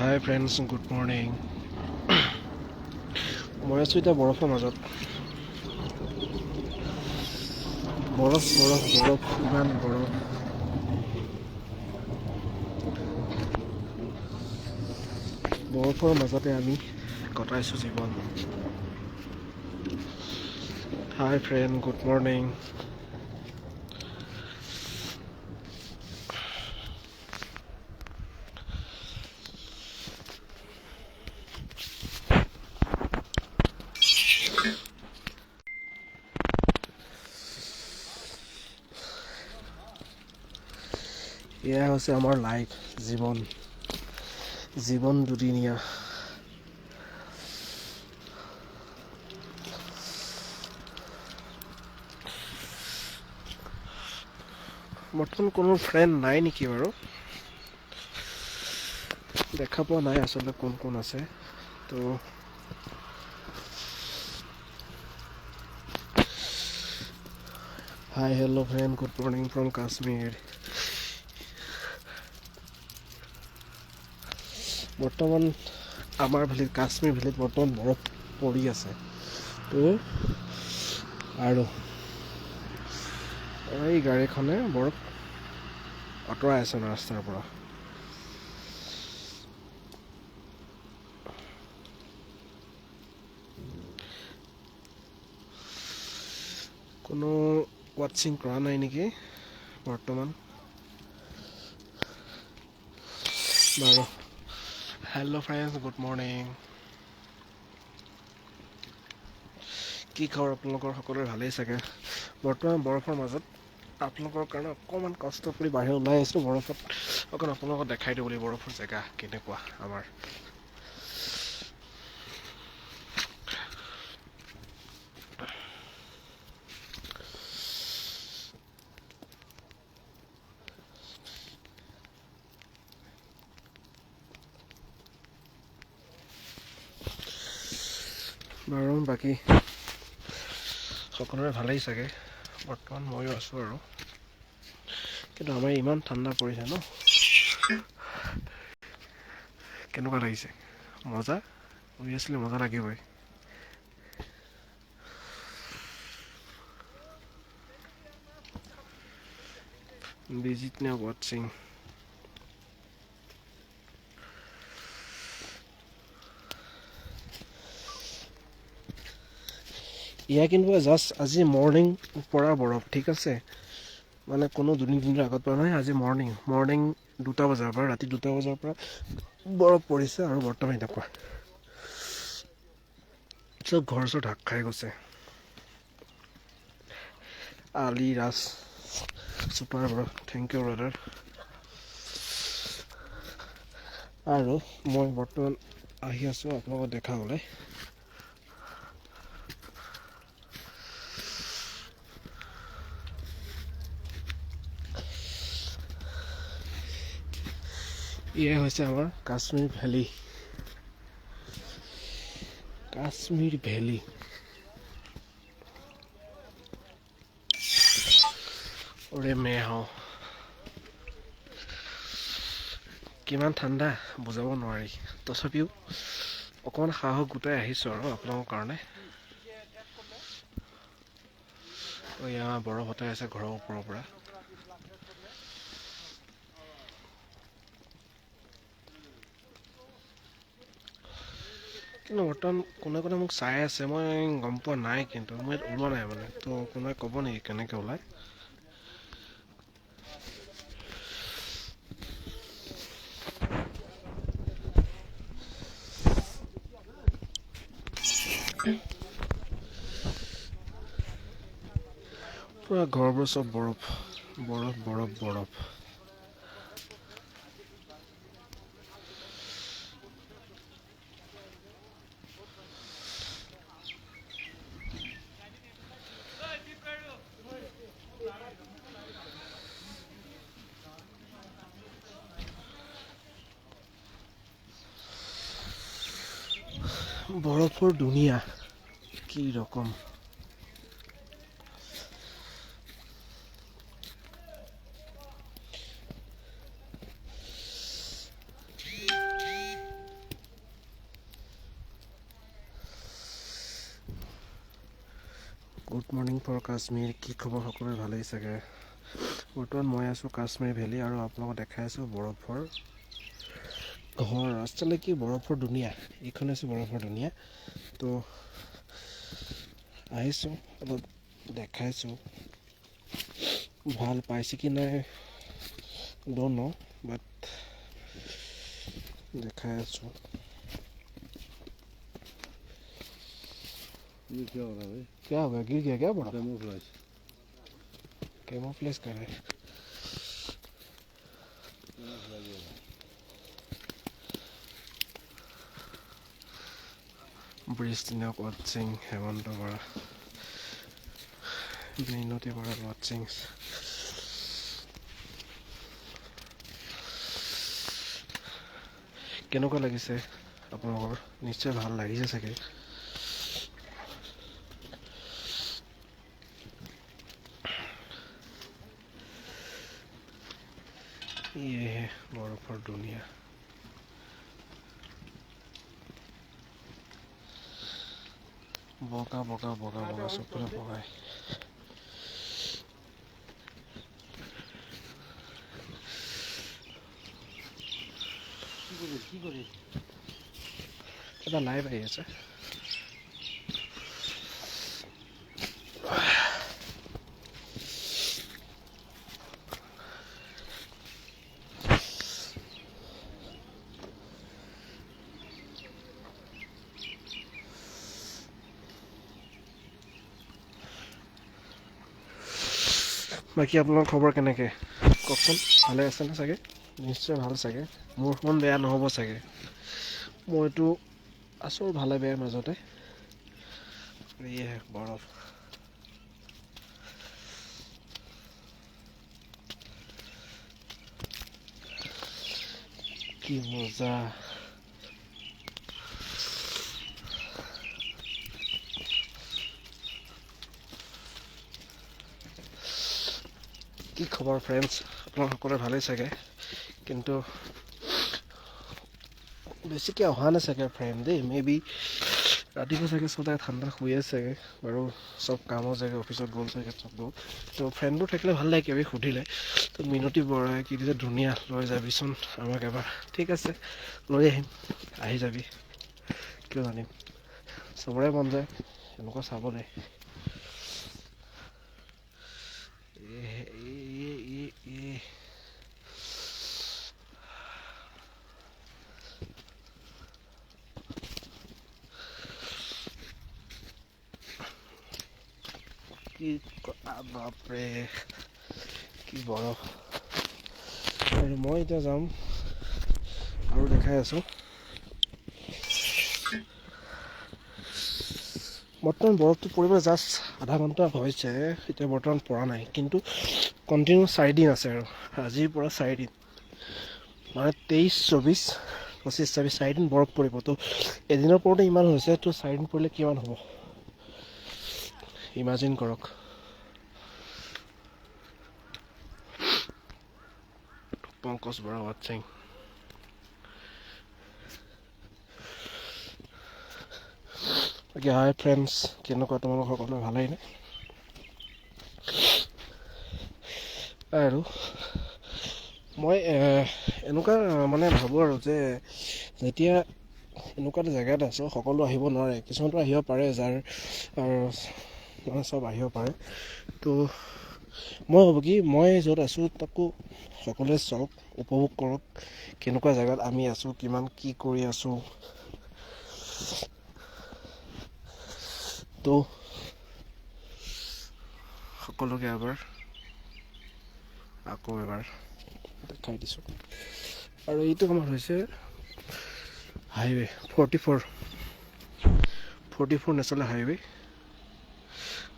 হাই friends, good morning. মই আছোঁ এতিয়া বৰফৰ মাজত। বৰফ বৰফ বৰফ, ইমান বৰফ। বৰফৰ মাজতে আমি কটাইছোঁ জীৱন। হাই ফ্ৰেণ্ড, গুড মৰ্ণিং। এয়া হৈছে আমাৰ লাইফ, জীৱন। জীৱন দুদিনীয়া। বৰ্তমান কোনো ফ্ৰেণ্ড নাই নেকি বাৰু? দেখা পোৱা নাই আচলতে কোন কোন আছে। তো hi hello' friend, good morning from Kashmir. বৰ্তমান আমাৰ ভেলীত, কাশ্মীৰ ভেলীত বৰ্তমান বৰফ পৰি আছে। তো আৰু এই গাড়ীখনে বৰফ আঁতৰাই আছে ৰাস্তাৰ পৰা। কোনো ৱাটছিং কৰা নাই নেকি বৰ্তমান? বাৰু, হেল্ল' ফ্ৰেণ্ডছ, গুড মৰ্ণিং। কি খবৰ আপোনালোকৰ? সকলোৰে ভালেই চাগে। বৰ্তমান বৰফৰ মাজত আপোনালোকৰ কাৰণে অকণমান কষ্ট কৰি বাহিৰত ওলাই আহিছোঁ। বৰফত অকণ আপোনালোকক দেখাই দিওঁ বুলি বৰফৰ জেগা কেনেকুৱা আমাৰ। বাৰু, বাকী সকলোৰে ভালেই চাগে। বৰ্তমান ময়ো আছোঁ আৰু। কিন্তু আমাৰ ইমান ঠাণ্ডা পৰিছে ন, কেনেকুৱা লাগিছে? মজা, অভিয়াছলি মজা লাগিবই। ভিজিট নে ৱাটছিং। এয়া কিন্তু জাষ্ট আজি মৰ্ণিং পৰা বৰফ, ঠিক আছে? মানে কোনো দুদিন তিনিদিনৰ আগত পৰা নহয়, আজি মৰ্ণিং 2টা বজাৰ পৰা, ৰাতি 2টা বজাৰ পৰা বৰফ পৰিছে আৰু বৰ্তমান এনেকুৱা চব ঘৰ চৰ ঢাক খাই গৈছে। আলি ৰাজ ছুপাৰ বৰফ, thank U brother. আৰু মই বৰ্তমান আহি আছোঁ আপোনালোকক দেখাবলৈ। এয়াই হৈছে আমাৰ কাশ্মীৰ ভেলী। কাশ্মীৰ ভেলী। ওৰে মে হওঁ, কিমান ঠাণ্ডা বুজাব নোৱাৰি। তথাপিও অকণমান সাহস গোটাই আহিছোঁ আৰু আপোনালোকৰ কাৰণে। এয়া বৰফ হটাই আছে ঘৰৰ ওপৰৰ পৰা। কিন্তু বৰ্তমান কোনে কোনে মোক চাই আছে মই গম পোৱা নাই, কিন্তু মই ইয়াত ওলোৱা নাই মানে। তো কোনোবাই ক'ব নেকি কেনেকৈ ওলায়? পূৰা ঘৰবোৰ চব বৰফ বৰফ বৰফ বৰফ। বৰফৰ দুনিয়া কি ৰকম। Good morning for Kashmir. কি খবৰ সকলোৰে, ভালেই চাগে। বৰ্তমান মই আছোঁ কাশ্মীৰ ভেলী আৰু আপোনালোকক দেখাই আছোঁ বৰফৰ ঘৰ। আচলতে কি বৰফৰ দুনীয়া, এইখন হৈছে বৰফৰ দুনীয়া। তো আহিছোঁ, অলপ দেখাইছোঁ, ভাল পাইছে কি নাই don't ন', বাট দেখাই আছোঁ। ये क्या हो रहा है भाई? क्या हो गया? गिर गया क्या बड़ा? कैमोफ्लेज। कैमोफ्लेज कर रहे। ব্ৰিজ দিনক ৱাটছিং, হেমন্ত বৰা, মিনতি বৰা ৱাটছিং। কেনেকুৱা লাগিছে আপোনালোকৰ? নিশ্চয় ভাল লাগিছে চাগে। ইয়ে বৰফৰ দুনীয়া। বগা বগা বগা বগা, চবফালে বগাই। এটা লাইভ আহি আছে। বাকী আপোনালোকৰ খবৰ কেনেকৈ কওকচোন? ভালে আছেনে চাগে? নিশ্চয় ভাল চাগে। মোৰ সমান বেয়া নহ'ব চাগে। মইতো আছোঁ ভালে বেয়াৰ মাজতে। ইয়ে বৰফ। কি মজা। কি খবৰ ফ্ৰেণ্ডছ? আপোনালোক সকলোৰে ভালেই চাগে। কিন্তু বেছিকৈ অহা নাই চাগে ফ্ৰেণ্ড দেই। মে বি ৰাতিপুৱা চাগে সদায় ঠাণ্ডা শুই আছে চাগে। বাৰু চব কামো চাগে অফিচত গ'ল চাগে, চব গ'ল। তো ফ্ৰেণ্ডবোৰ থাকিলে ভাল লাগে কিবা সুধিলে। তো মিনতি বৰাই কি দিছে, ধুনীয়া, লৈ যাবিচোন আমাক এবাৰ। ঠিক আছে, লৈ আহিম, আহি যাবি। কিয় জানিম, চবৰে মন যায় এনেকুৱা চাবলৈ। কি বাপৰে, কি বৰফ। আৰু মই এতিয়া যাম আৰু দেখাই আছোঁ। বৰ্তমান বৰফটো পৰিবলৈ জাষ্ট আধা ঘণ্টা হৈছে, এতিয়া বৰ্তমান পৰা নাই। কিন্তু কণ্টিনিউ 4 দিন আছে আৰু আজিৰ পৰা 4 দিন মানে 23, 24, 25, 26, 4 দিন বৰফ পৰিব। তো এদিনৰ পৰোঁতে ইমান হৈছে, তো 4 দিন পৰিলে কিমান হ'ব ইমাজিন কৰক। পংকজ বৰা ৱাটছিং। বাকী হাই ফ্ৰেণ্ডছ, কেনেকুৱা তোমালোক সকলোৱে ভালেই নে? আৰু মই এনেকুৱা মানে ভাবোঁ আৰু যে যেতিয়া এনেকুৱা এটা জেগাত আছোঁ, সকলো আহিব নোৱাৰে, কিছুমানতো আহিব পাৰে, যাৰ মানে চব আহিব পাৰে। তো মই ভাবোঁ কি মই য'ত আছোঁ তাকো সকলোৱে চাওক, উপভোগ কৰক, কেনেকুৱা জেগাত আমি আছোঁ, কিমান কি কৰি আছোঁ। তো সকলোকে এবাৰ আকৌ এবাৰ দেখাই দিছোঁ। আৰু এইটো আমাৰ হৈছে highway 44, 44 national highway.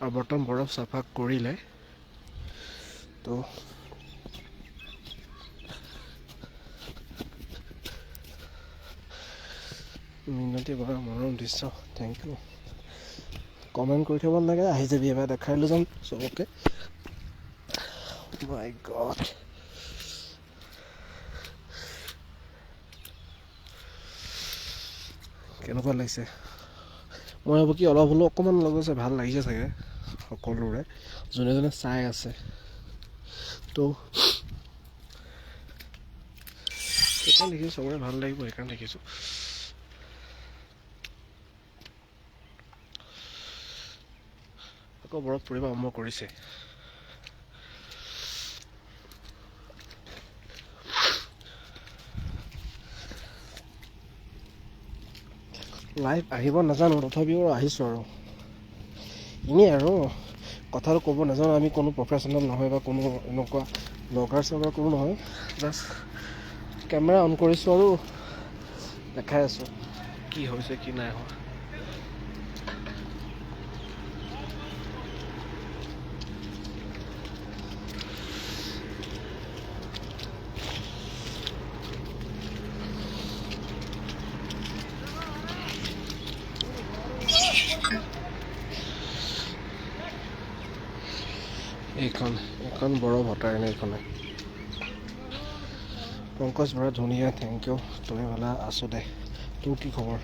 আৰু বৰ্তমান বৰফ চাফা কৰিলে। তো মিনতি বৰা, মনোৰম দৃশ্য, thank U. Comment কৰি থ'ব নালাগে, আহি যাবি এবাৰ, দেখাই লৈ যাম চবকে। মাই গড, কেনেকুৱা লাগিছে? মই ভাবোঁ কি অলপ হ'লেও অকণমান লাগিছে, ভাল লাগিছে চাগে। সকলোৰে, যোনে যোনে চাই আছে। তো সেইকাৰণে লিখিছোঁ, চবৰে ভাল লাগিব সেইকাৰণে লিখিছোঁ। আকৌ বৰফ পৰিব আৰম্ভ কৰিছে। লাইভ আহিব নাজানো, তথাপিও আহিছোঁ আৰু এনেই আৰু কথাটো ক'ব নাজানো। আমি কোনো প্ৰফেচনেল নহয় বা কোনো এনেকুৱা ব্লগাৰ চগাৰ কোনো নহয়, জাষ্ট কেমেৰা অন কৰিছোঁ আৰু দেখাই আছোঁ কি হৈছে কি নাই হোৱা। এইখন এইখন বৰফ হটাই নাই এইখনে। পংকজ বৰা ধুনীয়া, thank U. তুমি ভালা আছো দে, তোৰ কি খবৰ?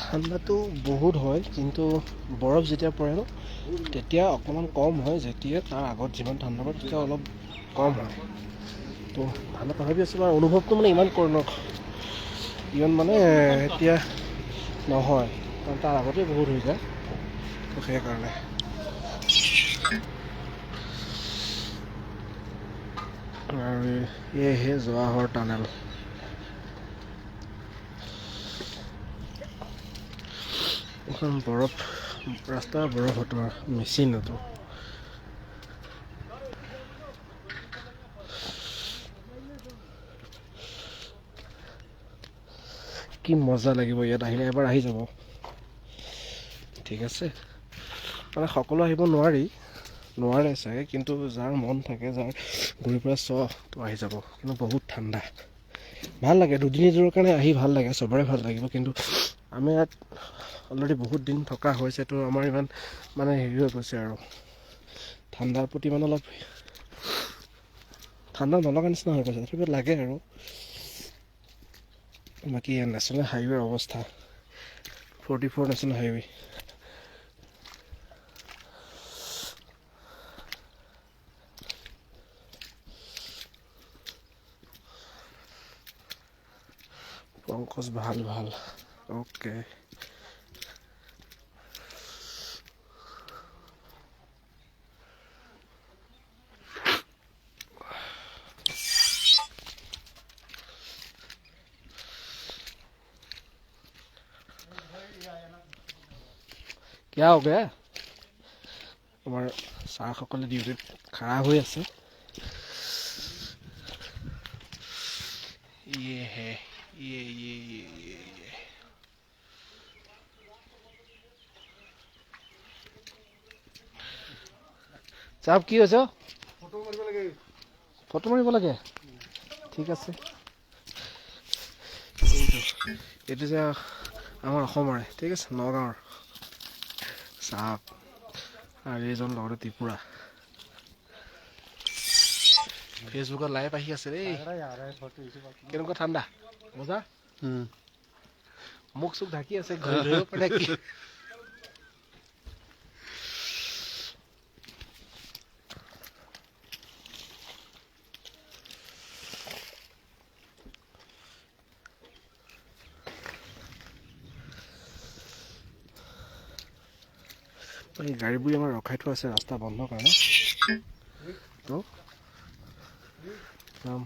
ঠাণ্ডাটো বহুত হয়, কিন্তু বৰফ যেতিয়া পৰে ন তেতিয়া অকণমান কম হয়, যেতিয়া তাৰ আগত যিমান ঠাণ্ডা পৰে তেতিয়া অলপ কম হয়। তো ঠাণ্ডা তথাপি আছে বাৰু, অনুভৱটো মানে ইমান ইমান মানে এতিয়া নহয়, কাৰণ তাৰ আগতে বহুত হৈ যায়, তো সেইকাৰণে। আৰু এয়েহে জৱাহৰ টানেল। এখন বৰফ ৰাস্তা, বৰফ হটোৱা মেচিন এইটো। কি মজা লাগিব ইয়াত আহিলে, এবাৰ আহি যাব। ঠিক আছে, মানে সকলো আহিব নোৱাৰে চাগে, কিন্তু যাৰ মন থাকে, যাৰ ঘূৰি ফুৰা চখ, তো আহি যাব। কিন্তু বহুত ঠাণ্ডা, ভাল লাগে দুদিন এদিনৰ কাৰণে আহি ভাল লাগে, চবৰে ভাল লাগিব। কিন্তু আমি ইয়াত অলৰেডি বহুত দিন থকা হৈছে, তো আমাৰ ইমান মানে হেৰি হৈ গৈছে আৰু ঠাণ্ডাৰ প্ৰতি মানে অলপ ঠাণ্ডা নলগা নিচিনা হৈ গৈছে, তথাপিও লাগে আৰু। বাকী নেশ্যনেল হাইৱেৰ অৱস্থা, 44 নেশ্যনেল হাইৱে। পংকজ ভাল ভাল, অ'কে। क्या हो गया? আমাৰ ছাৰসকলে ডিউটিত খাৰা হৈ আছে। ये है, ये ये ये ये ये চাপ কি হৈছে? ফটো মাৰিব লাগে, ঠিক আছে। এইটো যে আমাৰ অসমৰে, ঠিক আছে, নগাঁৱৰ চাপ। আৰু এইজন লগতে ত্ৰিপুৰা। ফেচবুকত লাইভ আহি আছে দেই। কেনেকুৱা ঠাণ্ডা মজা, মুখ চুখ ঢাকি আছে, ধৰিব পাৰে কি? এই গাড়ীবোৰ আমাৰ ৰখাই থোৱা আছে ৰাস্তা বন্ধ কাৰণে। তো যাম।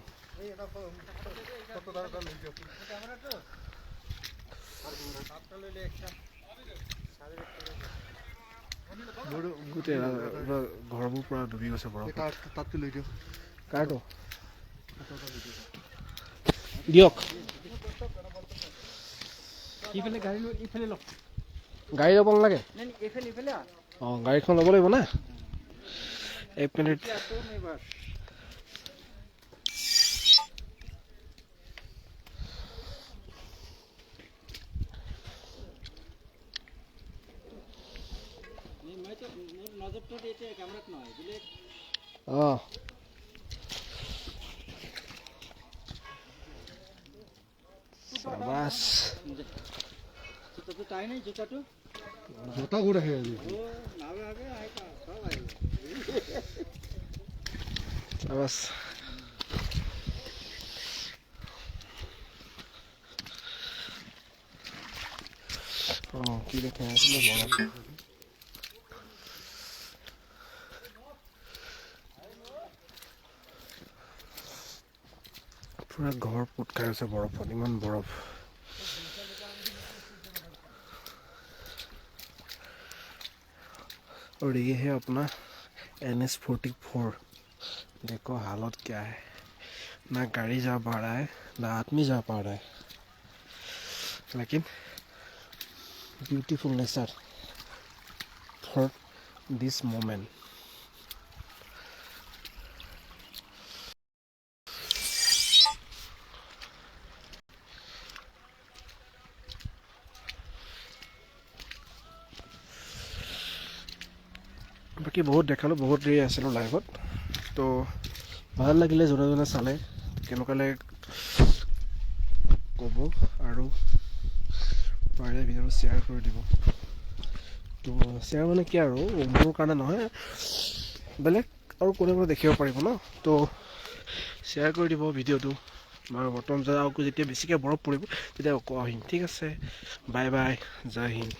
গোটেই ঘৰবোৰ পুৰা ডুবি গৈছে বৰফ। কাৰটো দিয়ক, গাড়ী ল'ব নালাগে। অঁ, গাড়ীখন ল'ব লাগিব না। এক মিনিট, নজরটা এটা ক্যামেরাত নয় দিলে। অঁ, চাবাছ। জুতাটো তাই নাই জুতাটো। জোতা ক'ত আহে আজি? ও নাবে আগে আহে সব আহিব। চাবাছ। অঁ, কি দেখাই আছিলে? বৰফ। পুৰা ঘৰ পোত খাই আছে বৰফত, ইমান বৰফ। और ये है अपना NH 44। देखो हालत क्या है, ना गाड़ी जा पा रहा है, ना आदमी जा पा रहा है, लेकिन beautiful nature for this moment. বাকী বহুত দেখালোঁ, বহুত দেৰি আছিলোঁ লাইভত। তো ভাল লাগিলে, যোনে যোনে চালে কেনেকুৱা লাগে ক'ব আৰু পাৰিলে ভিডিঅ'টো শ্বেয়াৰ কৰি দিব। তো শ্বেয়াৰ মানে কি আৰু, মোৰ কাৰণে নহয়, বেলেগ আৰু কোনে কোনে দেখিব পাৰিব ন। তো শ্বেয়াৰ কৰি দিব ভিডিঅ'টো। মই বৰ্তমান আকৌ যেতিয়া বেছিকৈ বৰফ পৰিব, তেতিয়া আকৌ আহিম। ঠিক আছে, বাই বাই, জয় হিন্দ।